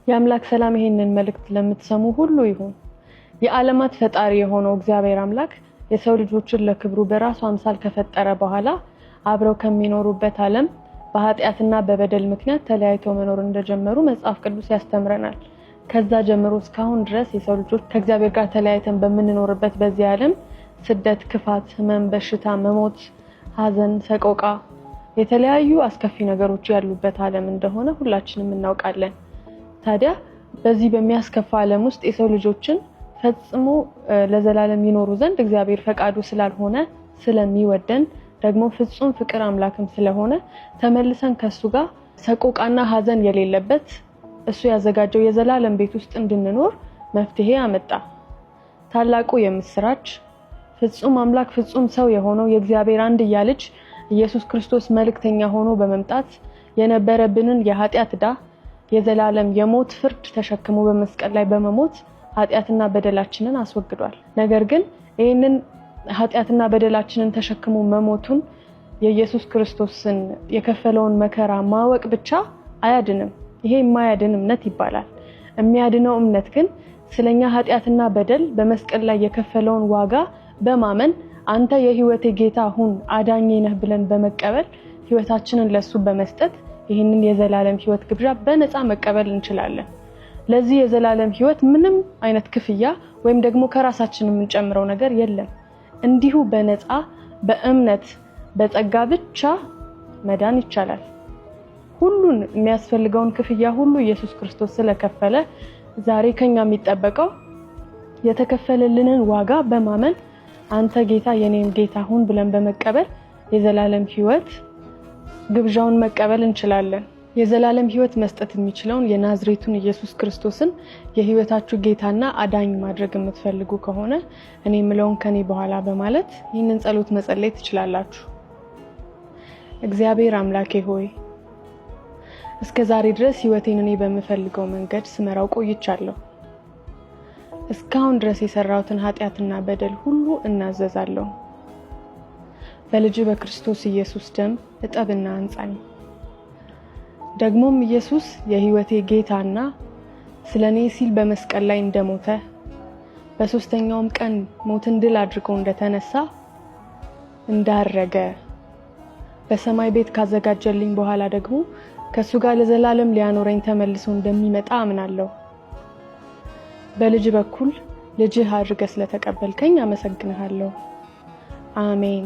የአምላክ ሰላም ይሄንን መልእክት ለምትሰሙ ሁሉ ይሁን። የዓለማት ፈጣሪ የሆነው እግዚአብሔር አምላክ የሰው ልጆችን ለክብሩ በራሱ አምሳል ከፈጠረ በኋላ አብረው ከሚኖሩበት ዓለም በኃጢአትና በበደል ምክንያት ተለያይተው መኖር እንደጀመሩ መጽሐፍ ቅዱስ ያስተምረናል። ከዛ ጀምሮ እስካሁን ድረስ የሰው ልጆች ከእግዚአብሔር ጋር ተለያይተን በምንኖርበት በዚህ ዓለም ስደት፣ ክፋት፣ ህመም፣ በሽታ፣ መሞት፣ ሐዘን፣ ሰቆቃ፣ የተለያዩ አስከፊ ነገሮች ያሉበት ዓለም እንደሆነ ሁላችንም እናውቃለን። ታዲያ በዚህ በሚያስከፋ ዓለም ውስጥ የሰው ልጆችን ፈጽሞ ለዘላለም ይኖሩ ዘንድ እግዚአብሔር ፈቃዱ ስላልሆነ፣ ስለሚወደን፣ ደግሞ ፍጹም ፍቅር አምላክም ስለሆነ፣ ተመልሰን ከሱ ጋር ሰቆቃና ሐዘን የሌለበት እሱ ያዘጋጀው የዘላለም ቤት ውስጥ እንድንኖር መፍትሄ አመጣ። ታላቁ የምስራች፣ ፍጹም አምላክ ፍጹም ሰው የሆነው የእግዚአብሔር አንድያ ልጅ ኢየሱስ ክርስቶስ መልእክተኛ ሆኖ በመምጣት የነበረብንን የኃጢአት ዕዳ፣ የዘላለም የሞት ፍርድ ተሸክሞ በመስቀል ላይ በመሞት ኃጢአትና በደላችንን አስወግዷል። ነገር ግን ይህንን ኃጢአትና በደላችንን ተሸክሞ መሞቱን፣ የኢየሱስ ክርስቶስን የከፈለውን መከራ ማወቅ ብቻ አያድንም። ይሄ የማያድን እምነት ይባላል። የሚያድነው እምነት ግን ስለኛ ኃጢአትና በደል በመስቀል ላይ የከፈለውን ዋጋ በማመን፣ አንተ የህይወቴ ጌታ ሁን፣ አዳኜ ነህ ብለን በመቀበል፣ ህይወታችንን ለሱ በመስጠት ይህንን የዘላለም ህይወት ግብዣ በነፃ መቀበል እንችላለን። ለዚህ የዘላለም ህይወት ምንም አይነት ክፍያ ወይም ደግሞ ከራሳችን የምንጨምረው ነገር የለም። እንዲሁ በነፃ፣ በእምነት፣ በጸጋ ብቻ መዳን ይቻላል። ሁሉን የሚያስፈልገውን ክፍያ ሁሉ ኢየሱስ ክርስቶስ ስለከፈለ፣ ዛሬ ከኛ የሚጠበቀው የተከፈለልንን ዋጋ በማመን፣ አንተ ጌታ የኔም ጌታ ሁን ብለን በመቀበል የዘላለም ህይወት ግብዣውን መቀበል እንችላለን። የዘላለም ህይወት መስጠት የሚችለውን የናዝሬቱን ኢየሱስ ክርስቶስን የህይወታችሁ ጌታና አዳኝ ማድረግ የምትፈልጉ ከሆነ እኔ የምለውን ከኔ በኋላ በማለት ይህንን ጸሎት መጸለይ ትችላላችሁ። እግዚአብሔር አምላኬ ሆይ፣ እስከ ዛሬ ድረስ ህይወቴን እኔ በምፈልገው መንገድ ስመራው ቆይቻለሁ። እስካሁን ድረስ የሰራሁትን ኃጢአትና በደል ሁሉ እናዘዛለሁ። በልጅህ በክርስቶስ ኢየሱስ ደም እጠብና አንጻኝ። ደግሞም ኢየሱስ የህይወቴ ጌታና ስለ እኔ ሲል በመስቀል ላይ እንደሞተ፣ በሶስተኛውም ቀን ሞትን ድል አድርጎ እንደተነሳ፣ እንዳረገ፣ በሰማይ ቤት ካዘጋጀልኝ በኋላ ደግሞ ከእሱ ጋር ለዘላለም ሊያኖረኝ ተመልሶ እንደሚመጣ አምናለሁ። በልጅህ በኩል ልጅህ አድርገህ ስለተቀበልከኝ አመሰግንሃለሁ። አሜን።